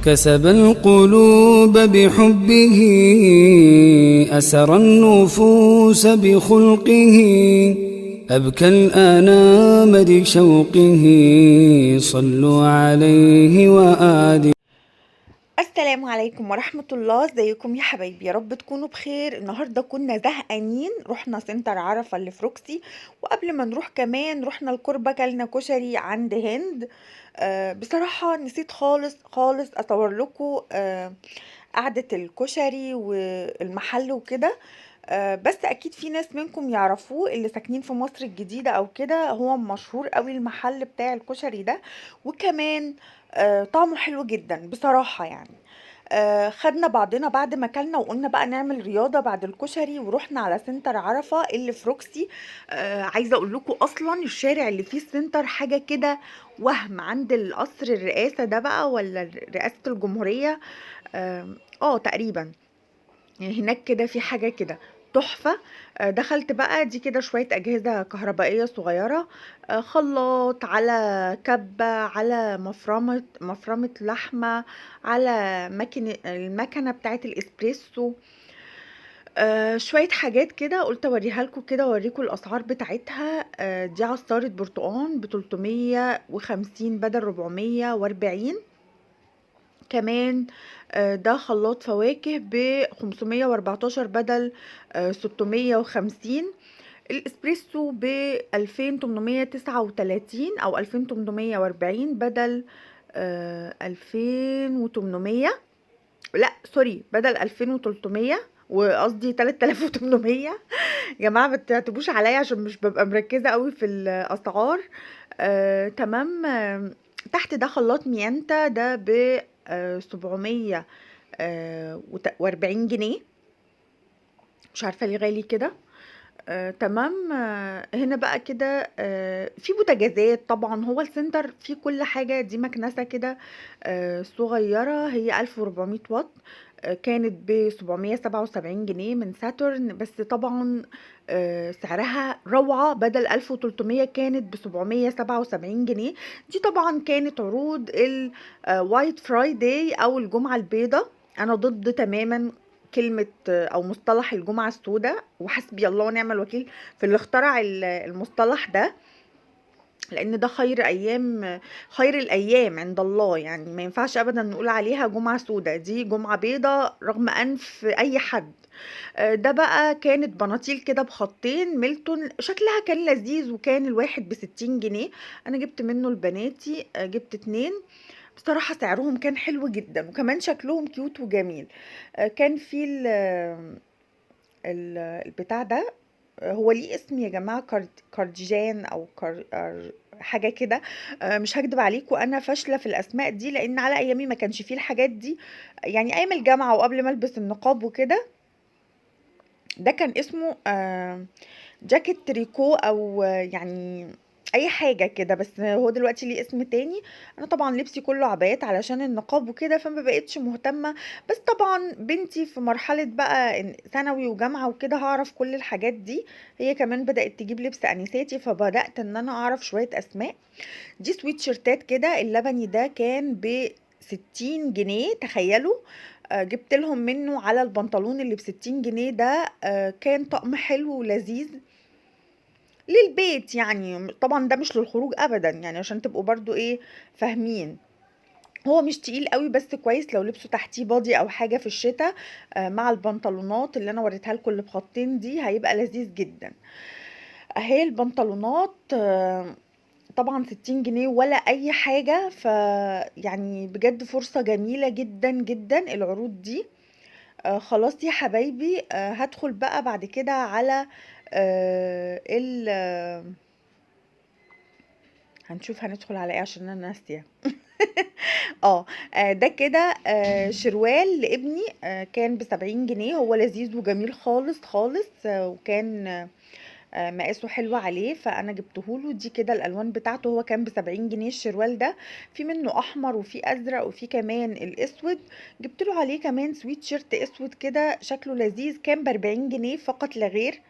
كسب القلوب بحبه، أسر النفوس بخلقه، أبكى الأنام بشوقه، صلوا عليه وآله. السلام عليكم ورحمة الله. ازيكم يا حبايبي؟ يا رب تكونوا بخير. النهاردة كنا زهقانين، رحنا سنتر عرفة اللي في روكسي، وقبل ما نروح كمان رحنا الكربة كلنا كشري عند هند. بصراحة نسيت خالص خالص اصور لكم قعدة الكشري والمحل وكده. بس اكيد في ناس منكم يعرفوه اللي ساكنين في مصر الجديدة او كده، هو مشهور قوي المحل بتاع الكشري ده، وكمان طعمه حلو جدا بصراحة. خدنا بعضنا بعد ما كلنا وقلنا بقى نعمل رياضة بعد الكشري، ورحنا على سنتر عرفة اللي في روكسي. عايزة اقول لكم اصلا الشارع اللي فيه السنتر حاجة كده وهم، عند القصر الرئاسة ده بقى ولا رئاسة الجمهورية، تقريبا هناك كده في حاجة كده تحفة. دخلت بقى دي كده شوية أجهزة كهربائية صغيرة، خلاط على كبة على مفرمة لحمة، على المكنة بتاعت الإسبريسو، شوية حاجات كده قلت أوريها لكم كده وأوريكم الأسعار بتاعتها. دي عصارة برتقان ب350 بدل 440. كمان ده خلاط فواكه ب514 بدل 650. الاسبريسو ب2839 او 2840 بدل 2800، لا sorry بدل 2300، وقصدي 3800. يا جماعة ما تعتبوش عليا عشان مش ببقى مركزه قوي في الاسعار. تمام. تحت ده خلاط ميانتا ده ب سبعمية، وأربعين جنيه، مش عارفة ليه غالي كده. تمام. هنا بقى كده، في بوتاجازات، طبعا هو السنتر فيه كل حاجة. دي مكنسة كده، صغيرة، هي 1400 واط، كانت ب777 جنيه من ساتورن، بس طبعا، سعرها روعة، بدل 1300 كانت ب777 جنيه. دي طبعا كانت عروض White Friday او الجمعة البيضاء. انا ضد تماما كلمة، او مصطلح الجمعة السوداء، وحسبي الله ونعم الوكيل في اللي اخترع المصطلح ده، لان ده خير الايام عند الله، ما ينفعش ابدا نقول عليها جمعة سوداء، دي جمعة بيضاء رغم انف اي حد. ده بقى كانت بناطيل كده بخطين ميلتون، شكلها كان لذيذ، وكان الواحد ب60 جنيه. انا جبت منه لبناتي، جبت 2، بصراحة سعرهم كان حلو جدا، وكمان شكلهم كيوت وجميل. كان في البتاع ده، هو ليه اسم يا جماعة، كارديجان أو حاجة كده. مش هكدب عليكم أنا فاشلة في الأسماء دي، لأن على أيامي ما كانش فيه الحاجات دي، أيام الجامعة وقبل ما ألبس النقاب وكده. ده كان اسمه جاكيت تريكو أو أي حاجة كده، بس هو دلوقتي ليه اسم تاني. أنا طبعا لبسي كله عبايات علشان النقاب وكده، فما بقتش مهتمة. بس طبعا بنتي في مرحلة بقى ثانوي وجامعة وكده هعرف كل الحاجات دي، هي كمان بدأت تجيب لبس أنساتي، فبدأت إن أنا أعرف شوية أسماء. دي سويت شيرتات كده، اللبني ده كان ب60 جنيه، تخيلوا. جبت لهم منه على البنطلون اللي ب60 جنيه ده، كان طقم حلو ولذيذ للبيت، طبعا ده مش للخروج ابدا، عشان تبقوا برضو فاهمين. هو مش تقيل قوي بس كويس لو لبسوا تحتيه بادي او حاجه في الشتاء، مع البنطلونات اللي انا وريتها لكم اللي بخطين دي هيبقى لذيذ جدا. اهي البنطلونات، طبعا 60 جنيه ولا اي حاجه، ف بجد فرصه جميله جدا جدا العروض دي. خلاص يا حبايبي، هدخل بقى بعد كده على، هنشوف هندخل على ايه عشان انا ناسيه. ده كده، شروال لابني، كان ب70 جنيه، هو لذيذ وجميل خالص خالص، وكان، مقاسه حلو عليه فانا جبتهوله. دي كده الالوان بتاعته، هو كان ب70 جنيه الشروال ده، في منه احمر وفي ازرق وفي كمان الاسود. جبت له عليه كمان سويت شيرت اسود كده شكله لذيذ، كان ب40 جنيه فقط لا غير.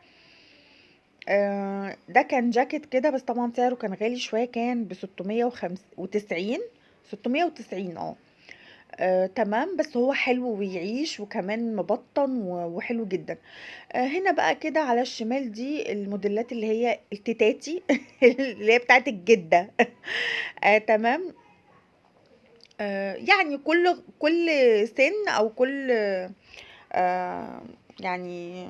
ده كان جاكيت كده بس طبعا سعره كان غالي شوية، كان بستمية وتسعين، ستمية وتسعين. تمام، بس هو حلو ويعيش وكمان مبطن وحلو جدا. هنا بقى كده على الشمال دي الموديلات اللي هي التتاتي اللي هي بتاعت الجدة. تمام. يعني كل سن او كل يعني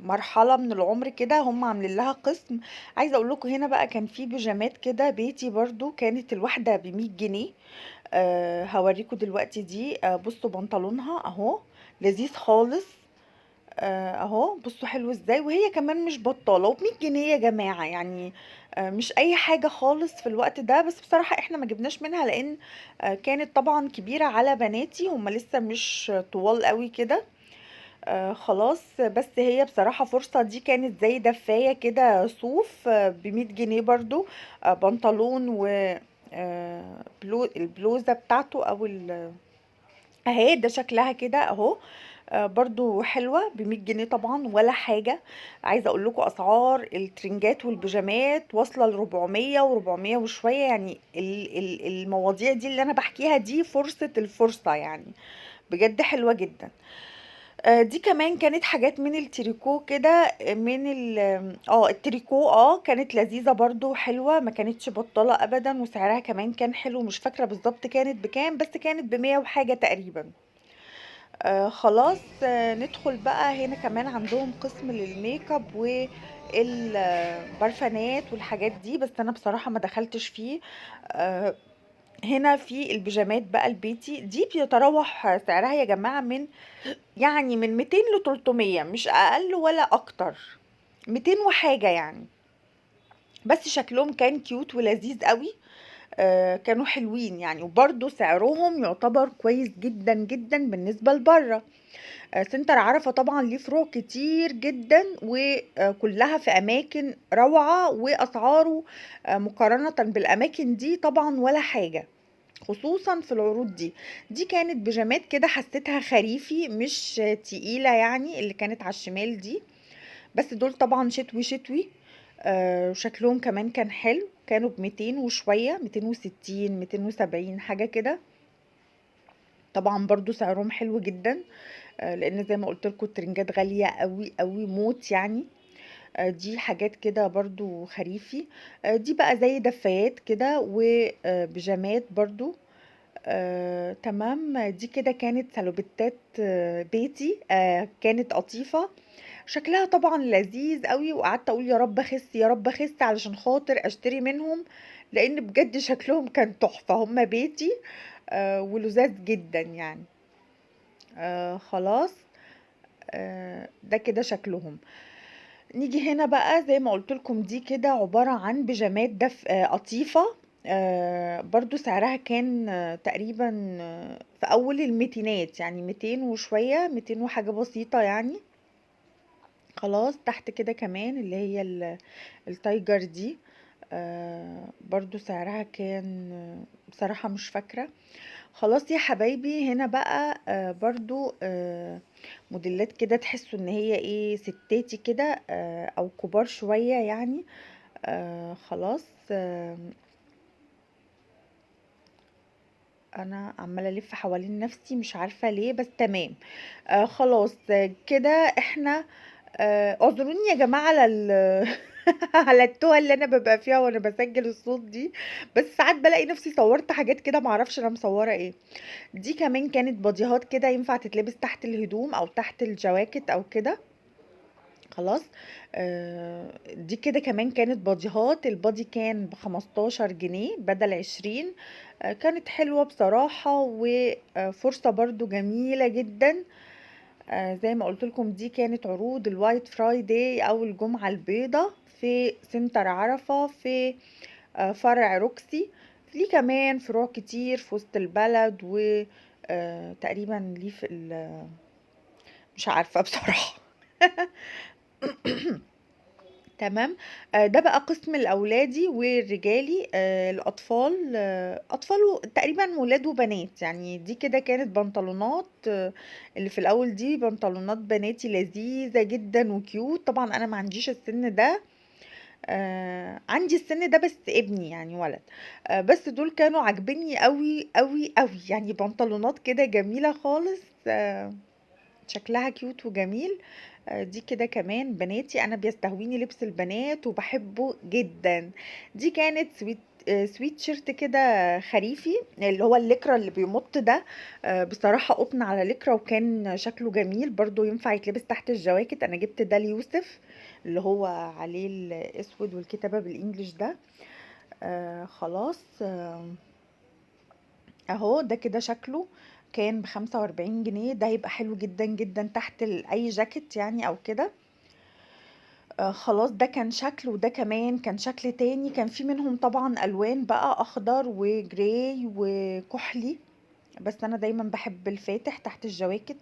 مرحلة من العمر كده هم عاملين لها قسم. عايزة اقول لكم هنا بقى كان في بيجامات كده بيتي برضو، كانت الواحدة ب100 جنيه. هوريكم دلوقتي دي. بصوا بنطلونها اهو لذيذ خالص. اهو بصوا حلو ازاي، وهي كمان مش بطالة، وبمية جنيه يا جماعة، يعني مش اي حاجة خالص في الوقت ده. بس بصراحة احنا ما جبناش منها لان كانت طبعا كبيرة على بناتي، هم لسه مش طوال قوي كده. خلاص، بس هي بصراحة فرصة. دي كانت زي دفاية كده صوف، بمية جنيه برضو. بنطلون و البلوزة بتاعته او اهي ده شكلها كده اهو. برضو حلوة بمية جنيه طبعا ولا حاجة. عايزة اقول لكم اسعار الترنجات والبيجامات واصلة لربعمية وربعمية وشوية، يعني المواضيع دي اللي انا بحكيها دي فرصة الفرصة، يعني بجد حلوة جدا. دي كمان كانت حاجات من التريكو كده، من التريكو، كانت لذيذة برضو حلوة، ما كانتش بطالة ابدا، وسعرها كمان كان حلو. مش فاكرة بالظبط كانت بكام، بس كانت بمية وحاجة تقريبا. خلاص. ندخل بقى هنا كمان عندهم قسم للميك اب والبرفانات والحاجات دي، بس انا بصراحة ما دخلتش فيه. هنا في البيجامات بقى البيتي دي بيتراوح سعرها يا جماعة من 200 ل 300، مش اقل ولا اكتر، 200 وحاجة يعني. بس شكلهم كان cute ولذيذ قوي. كانوا حلوين يعني، وبرضو سعرهم يعتبر كويس جدا جدا بالنسبة لبره. سنتر عرفة طبعا ليه فروع كتير جدا، وكلها في اماكن روعة، واسعاره مقارنة بالاماكن دي طبعا ولا حاجة، خصوصا في العروض دي. دي كانت بيجامات كده حسيتها خريفي مش تقيلة يعني، اللي كانت على الشمال دي، بس دول طبعا شتوي شتوي. شكلهم كمان كان حلو، كانوا بميتين وشوية، 260، 270 حاجة كده. طبعا برضو سعرهم حلو جدا، لان زي ما قلت لكم الترنجات غالية قوي قوي موت يعني. دي حاجات كده برضو خريفي. دي بقى زي دفايات كده وبيجامات برضو. تمام. دي كده كانت سالوبيتات، بيتي، كانت قطيفة، شكلها طبعا لذيذ قوي، وقعدت اقول يا رب اخس يا رب اخس علشان خاطر اشتري منهم، لان بجد شكلهم كان تحفة. هما بيتي، ولذاذ جدا يعني. خلاص. ده كده شكلهم. نيجي هنا بقى زي ما قلت لكم دي كده عبارة عن بيجامات قطيفة. برضو سعرها كان تقريبا، في اول الميتينات، يعني 200 وشوية، 200 وحاجة بسيطة يعني. خلاص. تحت كده كمان اللي هي ال tiger دي، برضو سعرها كان، بصراحة مش فاكرة. خلاص يا حبايبي. هنا بقى، برضو، موديلات كده تحسوا ان هي ايه، ستاتي كده، او كبار شوية يعني. خلاص. انا عمالة الف حوالين نفسي مش عارفة ليه، بس تمام. خلاص. كده احنا، اعذروني يا جماعة على على التوه اللي انا ببقى فيها وانا بسجل الصوت دي، بس ساعات بلاقي نفسي صورت حاجات كده معرفش انا مصورة ايه. دي كمان كانت باديهات كده ينفع تتلبس تحت الهدوم او تحت الجواكت او كده. خلاص. دي كده كمان كانت باديهات، البادي كان ب15 جنيه بدل 20. كانت حلوة بصراحة، وفرصة برضو جميلة جدا. زي ما قلت لكم دي كانت عروض ال White Friday او الجمعة البيضاء في سنتر عرفة في فرع روكسي. ليه كمان فروع كتير في وسط البلد، و تقريبا ليه في مش عارفة بصراحة. تمام. ده بقى قسم الأولادي والرجالي، الأطفال، أطفال تقريبا ولاد وبنات يعني. دي كده كانت بنطلونات، اللي في الأول دي بنطلونات بناتي لذيذة جدا وكيوت. طبعا أنا ما عنديش السن ده، عندي السن ده بس ابني يعني ولد. بس دول كانوا عاجبينّي أوي، أوي، أوي، يعني بنطلونات كده جميلة خالص، شكلها cute وجميل. دي كده كمان بناتي، أنا بيستهويني لبس البنات وباحبه جدًا. دي كانت sweat shirt كده خريفي، اللي هو الليكرا اللي بيمط ده. بصراحة قطن على ليكرا وكان شكله جميل، برضو ينفع يتلبس تحت الجواكت. أنا جبت ده ليوسف اللي هو عليه الأسود والكتابة بال English ده. خلاص. أهو ده كده شكله، كان ب45 جنيه. ده هيبقى حلو جدا جدا تحت أي جاكيت يعني أو كده. خلاص ده كان شكل، وده كمان كان شكل تاني. كان في منهم طبعا ألوان بقى، أخضر وجراي وكحلي، بس أنا دايما بحب الفاتح تحت الجواكت.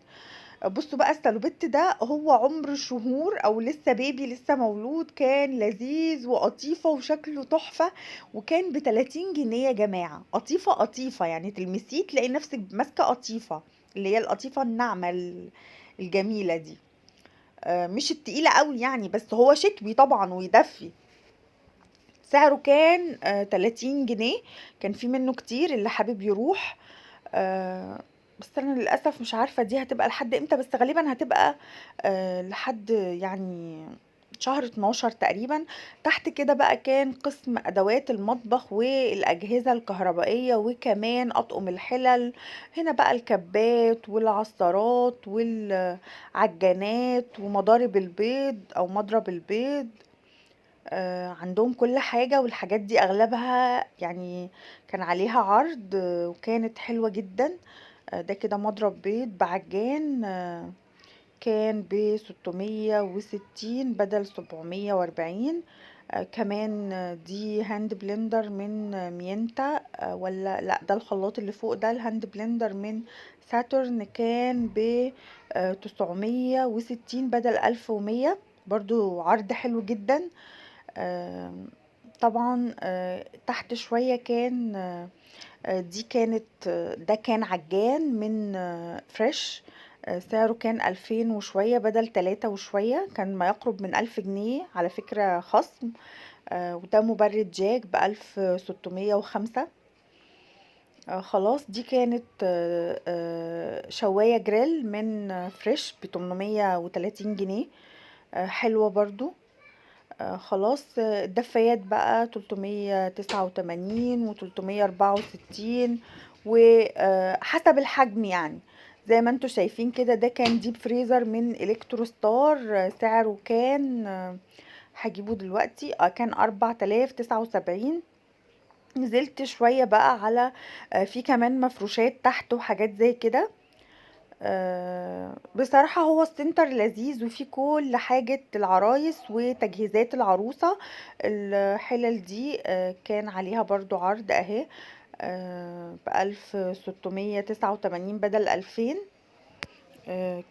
بصوا بقى السالوبيت ده هو عمر شهور أو لسه بيبي لسه مولود، كان لذيذ وقطيفة وشكله تحفة، وكان ب30 جنيه يا جماعة. قطيفة قطيفة يعني، تلمسيه تلاقي نفسك ماسكة قطيفة، اللي هي القطيفة الناعمة الجميلة دي، مش التقيلة قوي يعني، بس هو شتوي طبعا ويدفي. سعره كان 30 جنيه، كان في منه كتير اللي حابب يروح. بس انا للاسف مش عارفه دي هتبقى لحد امتى، بس غالبا هتبقى لحد يعني شهر 12 تقريبا. تحت كده بقى كان قسم ادوات المطبخ والاجهزه الكهربائيه، وكمان اطقم الحلل. هنا بقى الكبات والعصارات والعجانات ومضارب البيض او مضرب البيض. عندهم كل حاجة، والحاجات دي اغلبها يعني كان عليها عرض، وكانت حلوة جدا. ده كده مضرب بيض بعجان، كان ب660 بدل 740. كمان دي hand blender من مينتا، ولا لا ده الخلاط اللي فوق ده ال hand blender من ساتورن، كان ب 960 بدل 1100، برضو عرض حلو جدا. طبعا تحت شوية كان دي كانت ده كان عجان من فريش، سعره كان 2000 وشوية بدل 3 وشوية، كان ما يقرب من 1000 جنيه على فكرة خصم. وده مبرد جاك ب1605. خلاص دي كانت شواية جريل من فريش ب830 جنيه، حلوة برضو. خلاص. الدفايات بقى 389 و364 وحسب الحجم يعني زي ما انتوا شايفين كده. ده كان deep freezer من الكترو ستار، سعره كان هجيبه دلوقتي، كان 4079. نزلت شوية بقى على في كمان مفروشات تحت وحاجات زي كده. بصراحة هو السنتر لذيذ وفيه كل حاجة العرايس وتجهيزات العروسة. الحلل دي كان عليها برضو عرض اهي، ب1689 بدل 2000.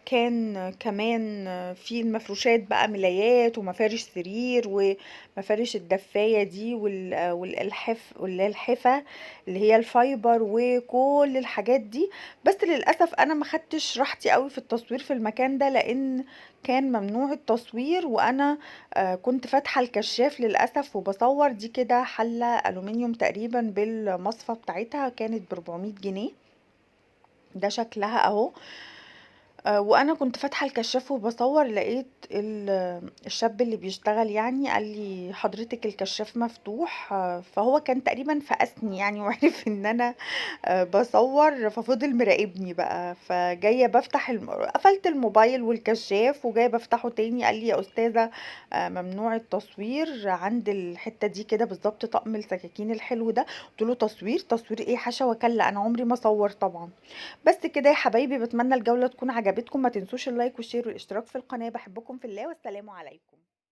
كان كمان في المفروشات بقى ملايات ومفارش سرير ومفارش الدفاية دي والالحاف والالحفة اللي هي ال fiber وكل الحاجات دي. بس للأسف انا ما خدتش راحتي قوي في التصوير في المكان ده لان كان ممنوع التصوير، وانا كنت فاتحة الكشاف للأسف وبصور. دي كده حلة ألومنيوم تقريبا بالمصفى بتاعتها، كانت ب400 جنيه، ده شكلها اهو. وانا كنت فاتحه الكشاف وبصور، لقيت الشاب اللي بيشتغل يعني قال لي حضرتك الكشاف مفتوح، فهو كان تقريبا فقسني يعني وعرف ان انا بصور، ففضل مراقبني بقى. فجايه بفتح قفلت الموبايل والكشاف وجايه بفتحه تاني، قال لي يا استاذه ممنوع التصوير عند الحته دي كده بالظبط، طقم السكاكين الحلو ده. قلت له تصوير؟ تصوير ايه؟ حاشا وكلا، انا عمري ما اصور طبعا. بس كده يا حبايبي، بتمنى الجولة تكون عجبتكم. ما تنسوش ال like وال share والاشتراك في القناة. بحبكم في الله، والسلام عليكم.